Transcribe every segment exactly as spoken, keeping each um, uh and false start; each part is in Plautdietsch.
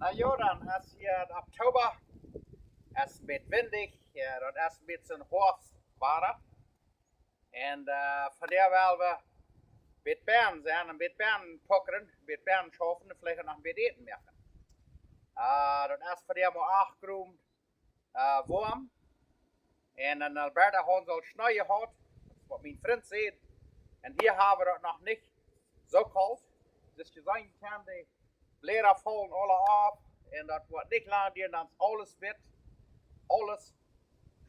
Na jo, dan es hia Oktoba. Es een bät windich, jo, daut es een bät Hoafstwada. Un, äh, vondoag well wie bät benen sennen, een bät benen puckren, een bät benen schaufen un veleicht noch een bät Äten moaken. Äh, daut es vondoag mau acht Grod, äh, woam. Un en Alberta hauden see aul Schnee jehaut, daut es waut mien Frint säd. Un hia hab wie daut noch nich soo kolt. Dus jie seenen kjennen, de Bläda faulen aule auf. Un daut woat nich lang dieren, dan es aules witt, aules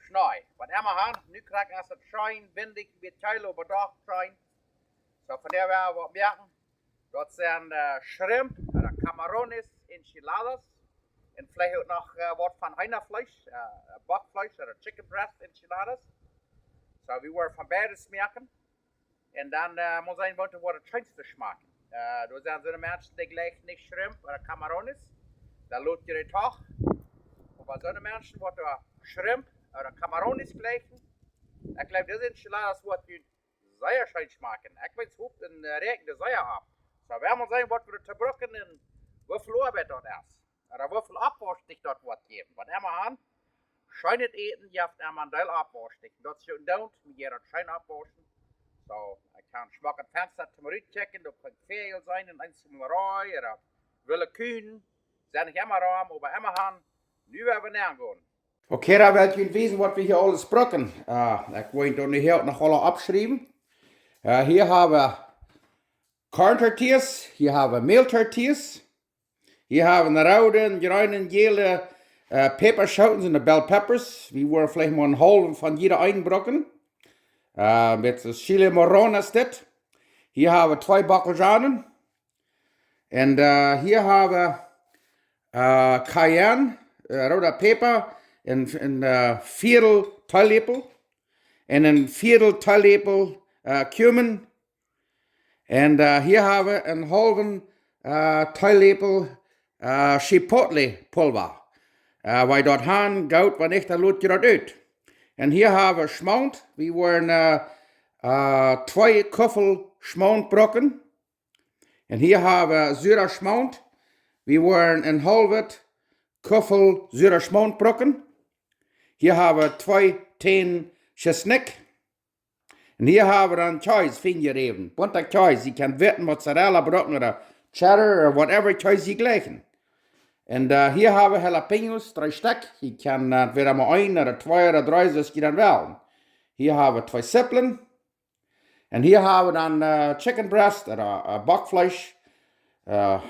Schnee. Waut emma han, nu krakjt es et scheen windich, bät kjeel, oba doch scheen. Soo, vondoag woa wie waut moaken. Daut sent, äh, Shrimp, ooda Camarones Enchiladas. Un veleicht uk noch, äh, waut von Heenafleesch, äh, Bockfleesch ooda Chicken Breast Enchiladas. Soo, wie woaren von beides moaken. Un dan, äh, mott seenen, waut woat daut scheenste schmakjen. Äh, doa sent soone Menschen, dee jlikjen nich Shrimp ooda Camarones. Dan lot jie dee doch. Oba soone Menschen, waut doa Shrimp ooda Camarones jlikjen, ekj jleew, dise Enchiladas woat junt sea scheen schmakjen. Ekj weet, hop un, äh, räakjen dee sea opp. Soo, wie woaren seenen, waut wie doatoo brucken un woo väl Oabeit daut es. Ooda woo väl Oppwausch daut woat jäwen. Waut emma han, scheenet Äten jeft emma een Deel Oppwausch. Daut es je doont, mie jeit daut scheen oppwauschen. Soo, ekj kaun schmock ut et Fensta rut kjikjen, doa kaun ekj Väajel seenen un eent Molerei ooda wille Kjeen. Sent nich emma rom, oba emma han, nu woa wie nenn gonen. Okay, dan well ekj junt wiesen, waut wie hia aules brucken. Äh, ekj woa daut nu hia noch aula oppschriewen. Äh, hia hab wie corn tortillas, hia hab wie Mäl tortillas. Hia hab wie roode, jreene, jäle, äh, Päpaschooten, sent de bell peppers. Wie woaren veleicht mau een haulwen von jieda een brucken. Äh, met soon chile morrón es dit. Hia hab wie twee Bockelzhonen. Un, äh, hia hab wie, äh, Cayenne, äh, rooda Päpa, een, een, äh, Viedel Teeläpel. Un een Viedel Teeläpel, äh, cumin. Un, äh, hia hab wie een haulwen, äh, Teeläpel, äh, Chipotle Pulva. Äh, wan jie daut han, goot, wan nich, dan lot jie daut ut. Un hia hab wie Schmaunt. Wie woaren, äh, äh, twee Kuffel Schmaunt brucken. Un hia hab wie sura Schmaunt. Wie woaren een haulwet Kuffel sura Schmaunt brucken. Hia hab wie twee Tän Tschesnikj. Un hia hab wie dan Kjees, fien jeräwen. Bunta Kjees, jie kjennen witten, Mozzarella brucken ooda Cheddar ooda whatever Kjees jie jlikjen. Un, äh, hia hab wie jalapeños, dree Stekj. Jie kjennen, äh, entwäda mau een ooda twee ooda dree, soo aus jie dan wellen. Hia hab wie twee Zipplen. Un hia hab wie dan, äh, Chicken Breast ooda, äh, Bockfleesch, äh,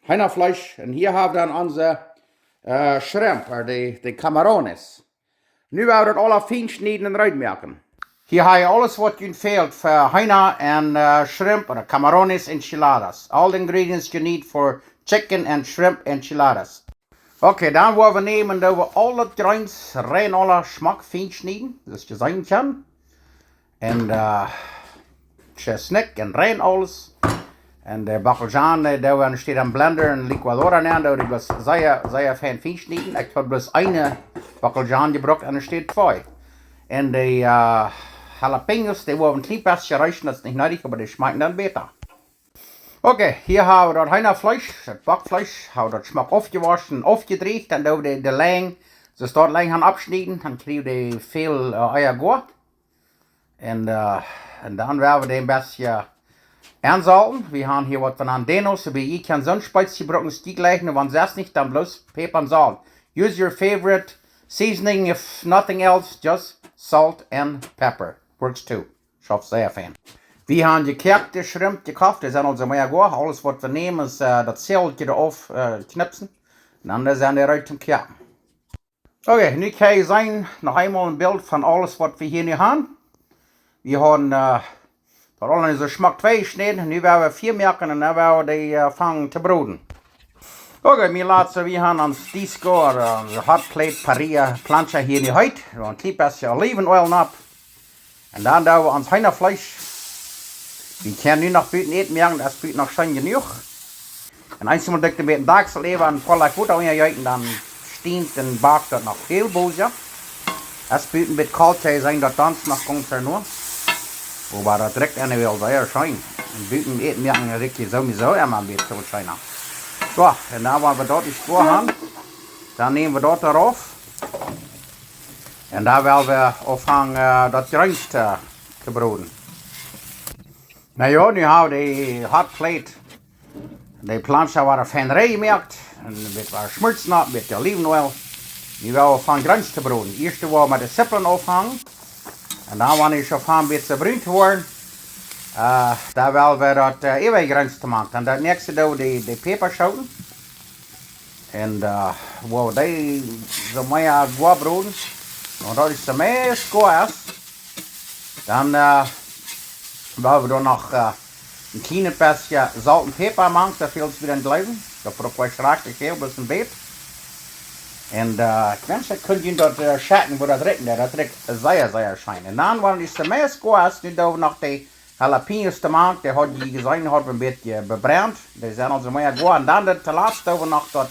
Heenafleesch. Un hia hab wie dan onse, äh, Shrimp, ooda de, de Camarones. Nu woa wie daut aula fien schnieden un reed moaken. Hia hab jie aules, waut junt fält fa Heena un, äh, Shrimp ooda Camarones Enchiladas. All the ingredients you need for chicken and shrimp enchiladas. Okay, dan woa wie nämen, doa wie aul daut Jreens rein aula schmock fien schnieden, soo aus jie seenen kjennen. Un, äh, Tschesnikj un rein aules. Un de Bockelzhon, äh, dee woaren steit aum Blender un licuadora nenn, dee woaren sea, sea fein fien schnieden. Ekj hab bloos eene Bockelzhon jebrukt un steit twee. Un de, äh, Jalapeños, dee woaren een kjlien bät reeschen, daut es nich needich, oba dee schmakjen dan bäta. Okay, hia hab wie daut Heenafleesch, daut Bockfleesch, hab wie daut schmock aufjewoschen, aufjedrieecht, dan doo wie de, de Lenj, soo aus daut Lenj han aufschnieden, dan kjrie wie de väl, äh, Eia goa. Un, äh, un dan woa wie dee een bät ensolten. Wie han hia waut von Andeno, soo aus jie kjennen soon Spezia brucken, es jlikj, un wan sest nich, dan bloos Päpa un Solt. Use your favorite seasoning, if nothing else, just salt and pepper. Works too. Schauft sea fein. Wie han jekoakte Shrimp jekoft, dee sent aul soo mea goa. Aules waut wie nämen es, äh, daut Zädelkje doa auf, äh, knipsen. Un dan, äh, sent dee reed toom koaken. Okay, nu kjenn jie seenen, noch eemol een Bilt von aules waut wie hia nu han. Wie han, äh, daut aula soo schmock twei jeschnäden. Nu woa wie Fia moaken un dan woa wie dee, äh, aunfangen to broden. Okay, mien latste, wie han ons Disco ooda, äh, Hot Plate Parrilla Plancha hia nu heet. Wie han een kjlien bät Olivenoil nopp. Un dan doo wie ons Heenafleesch. Wie kjennen nu noch buten Äten moaken, daut es buten noch scheen jenuach. Un eensjemol doo ekj daut met een Dakjsel äwa un poa Lota Wota unjajeeten, dan stiemt un backt daut noch väl bosja. Es buten een bät kolt, jie seenen daut dan noch goot vernua. Oba daut rikjt aun de Welt sea scheen. Un buten Äten moaken rikjt sowieso emma een bät väl scheena. Soo, un dan, wan wie daut nich goa han, dan näm wie daut doa rauf. Un dan well wie aunfangen, äh, daut Jreens to, to brooden. Na jo, nu hab wie de Hot Plate, de Plancha wada fein rein jemoakt. Un een bät wada Schmolz noch, een bät Olivenöl. Nu well wie aunfangen Jreens to brooden. Ieescht well wie met de Zippeln aunfangen. Un dan, wan dee aunfangen een bät brun to woaren, äh, dan well wie daut, äh, äwaje Jreens doa mank. Dan daut näakjste doo wie de, de Päpaschooten. Un, äh, woa wie dee soo mea goa brooden. Un daut es de meist goa es. Dan, äh, well wie doa noch, äh, een kjlienet bät Solt un Päpa mank, soo väl aus wie dan jleewen. Daut brukt wie schrakjlich väl, bloos een bät. Un, äh, ekj wensch, ekj kunn junt daut, äh, schekjen, woo daut rikjt. Daut rikjt sea, sea scheen. Un dan, wan dee meist goa es, nu doo wie noch de Jalapeños doa mank, dee haud jie jeseenen, haud wie een bät bebrennt. Dee sent aul soo mea goa. Un dan daut, to latst doo wie noch daut,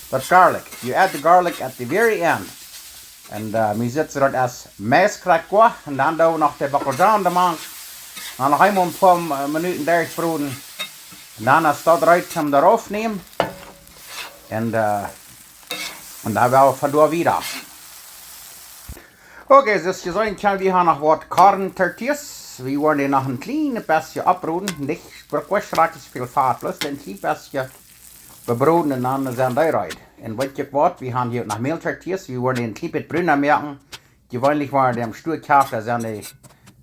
daut Garlic. You add the garlic at the very end. Un, äh, mie sitt daut es meist krakjt goa. Un dan doo wie noch de Bockelzhonen doa mank. Dan noch eemol een poa, äh, Minuten derchbrooden. Un dan es daut reed toom doa rauf nämen. Un, äh, un dan well wie von doa wieda. Okay, soo aus jie seenen kjennen, wie han noch waut Corn Tortillas. Wie woaren dee noch een kjlienet bät oppbrooden. Nich, brukt nich schrakjlich väl Fat, bloos een kjlien bät bebrooden un dan sent dee reed. Un weet jie waut, wie han hia noch Mäl Tortillas. Wie woaren dee een kjlien bät bruna moaken. Jeweenlich, wan eena dee em Stua kjeeft, dan sent dee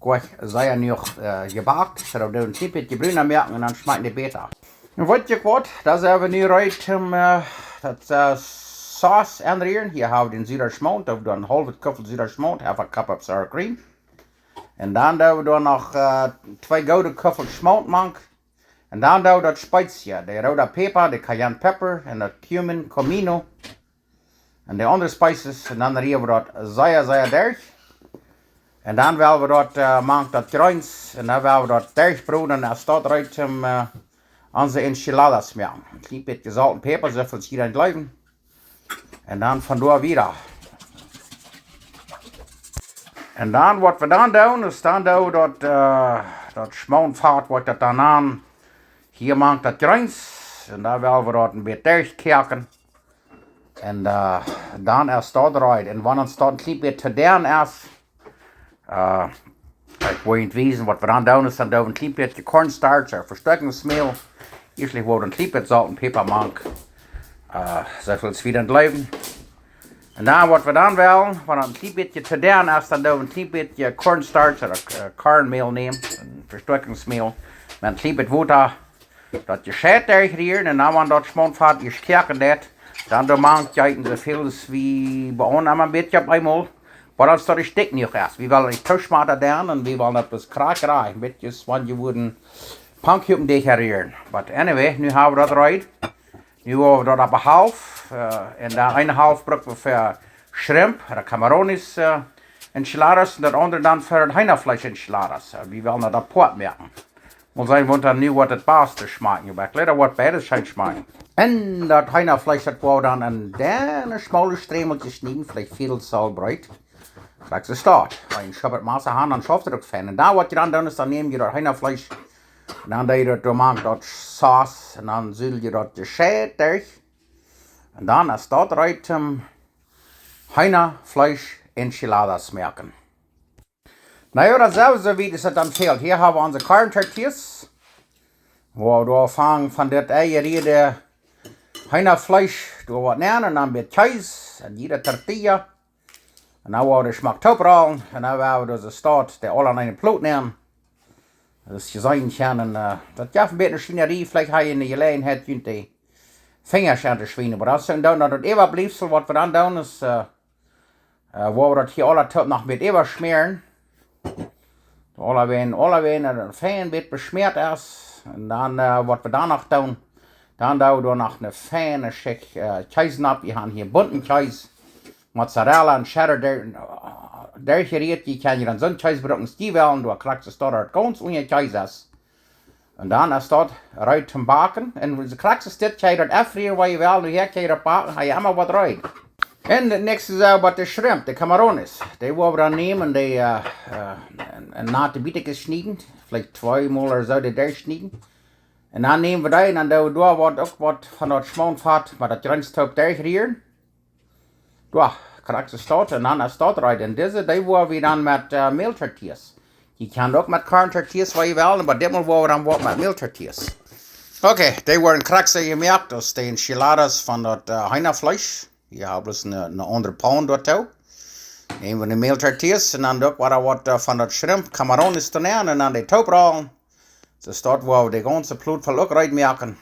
goa sea noch, äh, jebackt. Soo, dan een kjlien bät bruna moaken un dan schmakjen dee bäta. Un weet jie waut, dan sent wie nu reed om, äh, daut, äh, Sauce aunrieren. Hia hab wie dän Suda Schmaunt, doo wie doa een haulwet Kuffel Suda Schmaunt, half a cup of sour cream. Un dan doo wie doa noch, äh, twee goode Kuffel Schmaunt mank. Un dan doo wie daut Spezie, de rooda Päpa, de cayenne pepper un daut cumin, comino. Un de aundre spices, un dan ria wie daut sea, sea derch. Un dan well wie daut, äh, mank daut Jreens, un dan well wie daut derchbrooden, un dan es daut reed om, äh, onse Enchiladas moaken. Een kjlien bät Solt un Päpa, soo väl aus jie dan jleewen. Un dan von doa wieda. Un dan, waut wie dan doonen, es dan doo wie daut, äh, daut Schmauntfat, waut daut dan aun, hia mank daut Jreens. Un dan well wie daut een bät derchkoaken. Un, äh, dan es daut reed. Un wan ons daut een kjlien bät to denn es, äh, ekj woa junt wiesen, waut wie dan doonen, es dan doo wie een kjlien bät Cornstarch ooda Vestoakjungsmäl. Ieescht woa wie een kjlien bät Solt un Päpa mank. Äh, soo väl aus wie dan jleewen. Un dan, waut wie dan wellen, wan daut een kjlien bät to denn es, dan doo wie een kjlien bät Cornstarch ooda, äh, Kornmäl nämen, een Vestoakjungsmäl, met een kjlien bät Wota. Daut Jescheit derchrieren un dan, wan daut Schmauntfat ieescht koaken deit, dan doa mank jeeten, soo väl aus wie bie ons emma een bät opp eemol. Oba daut daut nich dikj jenuach es. Wie wellen nich too schmata doonen un wie wellen daut bloos krakjt rajcht, een bät, wan jie wudden Pankjäaken dekoren. But anyway, nu hab wie daut reed. Nu woa wie daut opp de Halft, äh, un dan eene Halft bruck wie fa Shrimp, ooda Camarones, äh, Enchiladas, un daut aundre dan fa daut Heenafleesch Enchiladas. Äh, wie wellen daut apoat moaken. Mott seenen, waut dan nu woat daut baste schmakjen. Oba ekj jleew, daut woat beides scheen schmakjen. Un daut Heenafleesch, daut woa wie dan en denne, schmaule Strämelkjes schnieden, veleicht Vieedel Zoll breet. Krakjt soo aus daut. Wan jie een schaupet Massa han, dan schauft daut uk fein. Un dan, waut jie dan doonen, es dan näm jie daut Heenafleesch un dan doo jie daut doa mank daut Sauce un dan sudel jie daut Jescheit derch. Un dan es daut reed om Heenafleesch Enchiladas moaken. Na jo, daut selwje, soo aus daut dan fält. Hia hab wie onse Corn Tortillas. Woa wie doa aunfangen von dit enjerieede Heenafleesch, doa waut nämen un dan met Kjees un jieda Tortilla. Un dan woa wie de Schmock tooprollen un dan woa wie dise Staut, dee aula en eene Plot nämen. Daut es jeseenen kjennen, äh, daut jeft een bät Schwienarie, veleicht ha jie de Jeläajenheit, junt de Finjasch aun to schwienen. Oba daut es dan daut Äwabliefsel, waut wie dan doonen, es, äh, äh, woa wie daut hia aula toop noch met äwaschmäaren. Aula wäajen, aula wäajen, daut daut fein bät beschmäat es. Un dan, äh, waut wie dan noch doonen, dan doo wie doa noch eene feine Schicht, äh, Kjees opp. Wie han hia bunten Kjees, Mozzarella un Cheddar, dee, äh, derchjerieet. Jie kjennen hia dan soon Kjees brucken aus jie wellen, doa krakjt soo aus daut gaunz unja Kjees es. Un dan es daut reed toom backen. Un soo krakjt soo aus dit kjenn jie daut aunrieren, woo jie wellen, nu hia kjenn jie daut backen, ha jie emma waut reed. Un daut näakjste es waut de Shrimp, de Camarones. Dee woa wie dan nämen, dee, äh, äh, en, en natte Bietekjes schnieden. Veleicht tweemol ooda soo dee derchschnieden. Un dan näm wie dee un dan doo wie doa waut, uk waut von daut Schmauntfat, mau daut Jreens toop derchrieren. Doa, krakjt soo staut, un dan es daut reed. Un dise, dee woa wie dan met, äh, Mäl-Tortillas. Jie kjennen uk met Korn-Tortillas, waut jie wellen, oba ditmol woa wie dan waut met Mäl-Tortillas. Okay, dee woaren krakjt soo jemoakt aus de Enchiladas von daut, äh, Heenafleesch. Hia hab wie ne, ne aundre Paun doatoo. Näm wie de Mäl-Tortillas un dan uk wada waut, äh, von daut Shrimp, Camarones doa nenn un dan dee toop rollen. Soo staut woa wie de gaunze Plot voll uk reed moaken.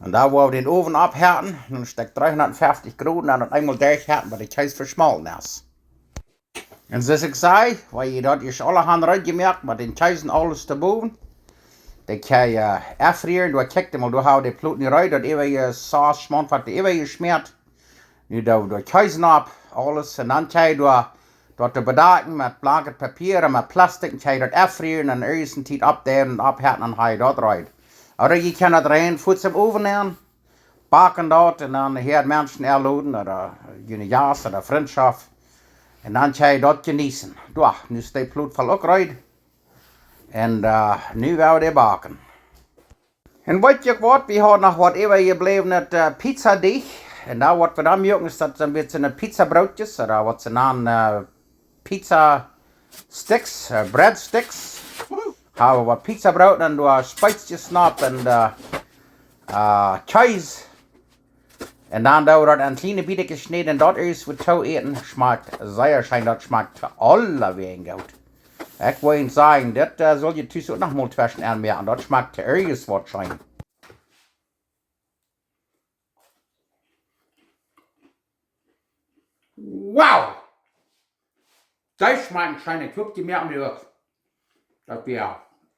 Un dan woa wie dän Owen oppheeten, dan stekj dreehundatfeftich Grod, dan daut eemol derchheeten, bat de Kjees veschmolten es. Un soo aus ekj säd, wan jie daut ieescht aula han reed jemoakt, met dän Kjees un aules doa bowen, dee kjenn jie, äh, aunfrieren, doa kjikjt mol, doa hab wie de Plot nu reed, daut äwaje Saus, Schmauntfat, daut äwaje jeschmäat. Nu doo wie doa Kjees opp, aules, un dan kjenn jie doa, daut doa bedakjen met blanket Papia un met Plastik, un kjenn jie daut aunfrieren un irjent ne Tiet oppdeiwen un oppheeten un dan ha jie daut reed. Ooda jie kjennen daut rein fuaz em Owen nenn, backen daut un dan hia Menschen enloden ooda june Jast ooda Frintschoft. Un dan kjenn jie daut jeneeten. Doa, nu es de Plot voll uk reed. Un, äh, nu woa wie dee backen. Un weet jie waut, wie haben noch waut äwajebläwnet, äh, Pizzadeech. Un dan waut wie dan moaken es daut sent een bät Pizzabrootjes, ooda waut see nanen, äh, Pizza Sticks, äh, Breadsticks. Hab wie waut Pizzabroot un doa Spezjes nopp un, äh, äh, Kjees. Un dan doo wie daut en kjliene Bät jeschnäden un daut es waut to äten. Schmakjt sea scheen, daut schmakjt aulawäajen goot. Ekj woa junt sajen, dit, äh, sull jie tus uk noch mol tweschen aunmoaken. Daut schmakjt irjent waut scheen. Wow! Dee schmakjt scheen, ekj hop, dee moaken wie uk. Daut wia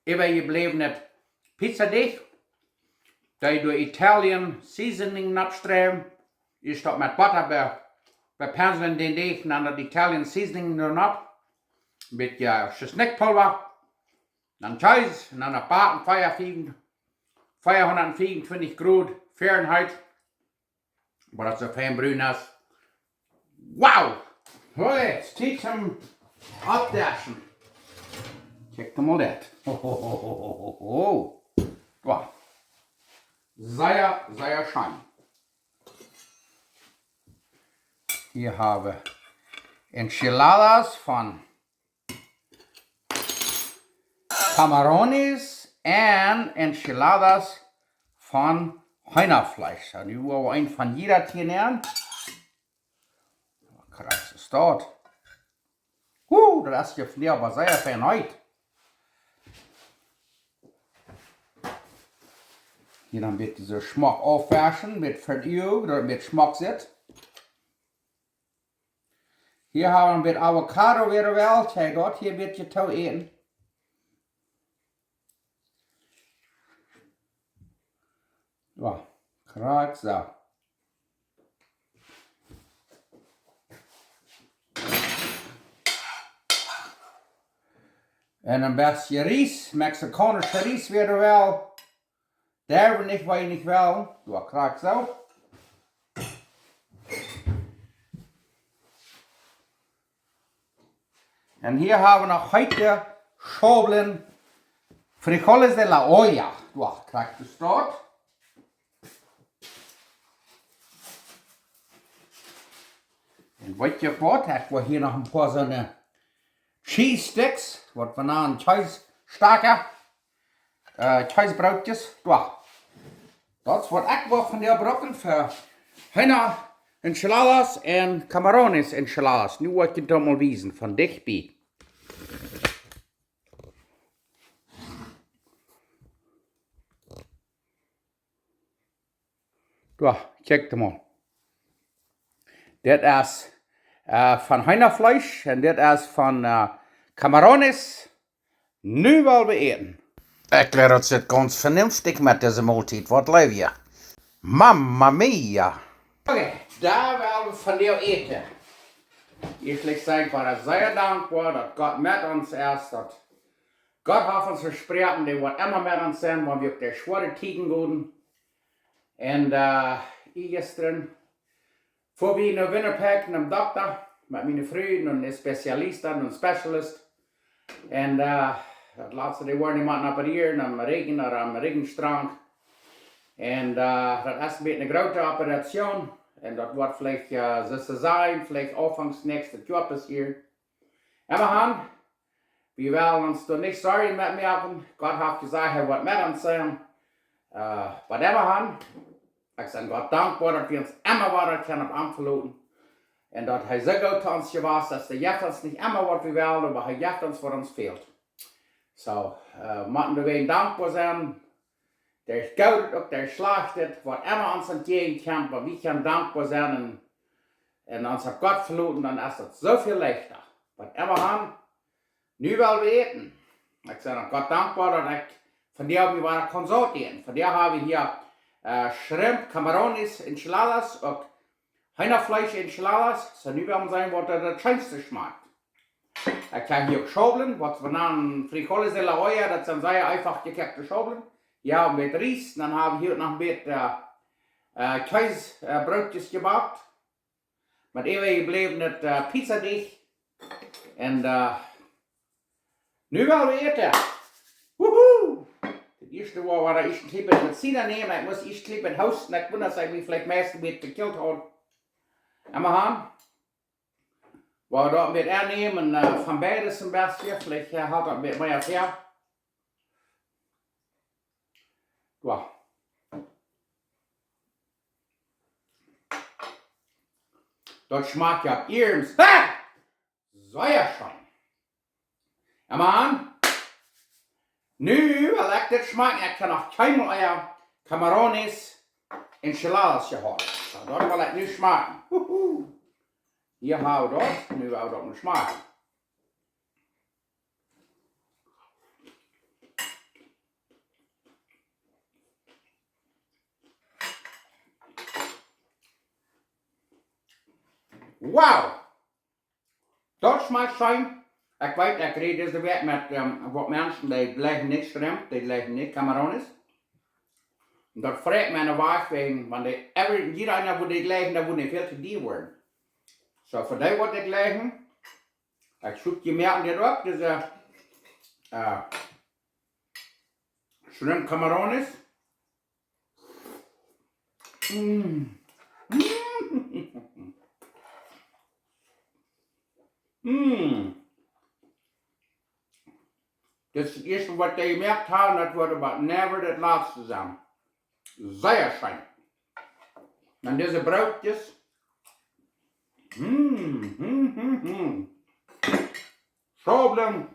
äwajebläwnet Pizzadeech. Dee doa Italian Seasoning nopp sträwen. Ieescht daut met Botta be-, bepenslen dän Deech, dan daut Italian Seasoning doa nopp. Bät, äh, Schesnikjpulwa. Dan Kjees, un dan opp backen, vea-, fief-, veahundatfiefuntwintich Grod Fahrenheit. Oba daut soo fein brun es. Wow! Okay, es Tiet toom oppdeschen. Kjikj mol daut. Ho, ho, ho. Wow. Sea, sea scheen. Hia hab wie Enchiladas von Camarones un Enchiladas von Heenafleesch. Un nu woa wie een von jieda hia nämen. Krakjt soo staut. Huh, daut es je von dee oba sea fein heet. Hia dan een bät soo schmock aufwaschen, met Verdiu, daut daut schmock sitt. Hia hab wie een bät Avocado wada well, kjenn jie daut hia een bät to äten. Soo, krakjt soo. Un een bät Ries, mexikaunsche Ries wada well. Derwen nich, woa jie nich wellen. Soo, krakjt soo. Un hia hab wie noch heete Schaublen frijoles de la olla. Soo, krakjt soo staut. Un weet jie waut? Ekj woa hia noch een poa soone Cheese Sticks, waut wie nanen Kjeesstakja, äh, Kjeesbrootjes. Soo. Daut es waut ekj woa vondoag brucken fa Heena Enchiladas un Camarones Enchiladas. Nu woa ekj junt daut mol wiesen, von dicht bie. Soo, kjikj mol. Dit es, äh, von Heenafleesch un dit es von, äh, Camarones. Nu well wie äten. Ekj jleew, daut sitt gaunz venenftich met dise Moltiet. Waut jleew jie? Mamma mia! Okay, dan well wie vondoag äten. Ieeschtlich sie ekj sea dankboa, daut Gott met ons es, daut Gott haft ons vesproaken, dee woat emma met ons sennen, wan wie derch schwoare Tieden gonen. Un, äh, jistren fua wie no Winnipeg, nom Dokta, met miene Fru, no een Spezialist, no een Specialist. Un, äh, Daut latste, dee woaren dee motten operieren aum Rigjen, aum Rigjenstrank. Un daut es een bät eene groote Operation. Un daut woat veleicht, soo to sajen, veleicht aunfangs näakjstet Joa passieren. Emmahan, wie wellen ons doa nich Sorjen met moaken. Gott haft jesajcht, hee woat met ons sennen. Oba emmahan, ekj sie Gott dankboa, daut wie ons emma wada kjennen opp am veloten. Un daut hee soo goot to ons jewast es, hee jeft ons nich emma waut wie wellen, oba hee jeft ons waut ons fält. Soo, motten wie dankboa sennen. Derch Goodet, uk derch Schlajchtet, waut emma ons entjäajen kjemt, oba wie kjennen dankboa sennen un, un ons opp Gott veloten, dan es daut soo väl leichta. Oba emmahan, nu well wie äten. Ekj sie Gott dankboa, daut ekj vondoag mie wada kaun Saut äten. Vondoag hab wie hia Shrimp, Camarones, Enchiladas, uk Heenafleesch Enchiladas. Soo, nu well wie seenen, waut daut scheenste schmakjt. Ekj hab hia uk Schaublen, waut wie nanen frijoles de la olla, daut sent sea eefach jekoakte Schaublen. Jo, met Ries, dan hab wie hia noch een bät Kjeesbrootjes jebackt. Met äwajebläwnet Pizzadeajch. Un nu well wie äten. Wuhu! Daut ieeschte woa wie ieescht een kjlien bät Medizin nämen. Ekj mott ieescht een kjlien bät hoosten. Ekj wunda, aus ekj mie veleicht meist een bät vekjielt haud. Emmahan, woa wie daut met ennämen, von beides een bät, veleicht helt daut met mea väa. Wow. Daut schmakjt jo ieescht. Ha! Sea scheen. Emmahan, nu well ekj dit schmakjen. Ekj hab noch kjeenmol ea Camarones Enchiladas jehaut. Soo, daut well ekj nu schmakjen. Wuhu. Hia hab wie daut. Nu well wie daut nu schmakjen. Wow! Daut schmakjt scheen. Ekj weet, ekj räd dise Wäakj met waut Menschen, dee jleichen nich Shrimp, dee jleichen nich Camarones. Un daut freit mie enne Wajch, wäajen wan dee, jieda eena wudd dee jleichen, dan wudd dee väl to dia woaren. Soo, fa dee waut dee jleichen, ekj schekj junt mea aun dit opp, dise Shrimp Camarones. Dit es daut ieeschte waut dee jemoakt haben, daut woat oba never daut latste sennen. Sea scheen. Un dise Brootjes. Schaublen.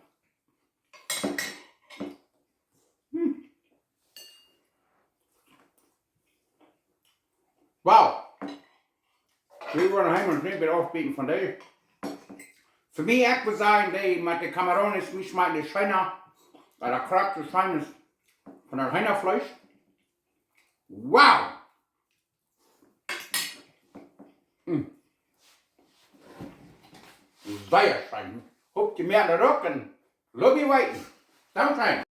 Wow. Wie woaren heim un nich mea aufbieten von dee. Fa mie, ekj mott sajen, dee met de Camarones, mie schmakjt dee scheena, wiels daut krakjt soo scheen es von daut Heenafleesch. Wow! Sea scheen. Hop jie mea en de Rücken. Lot mie weeten. Dankscheen.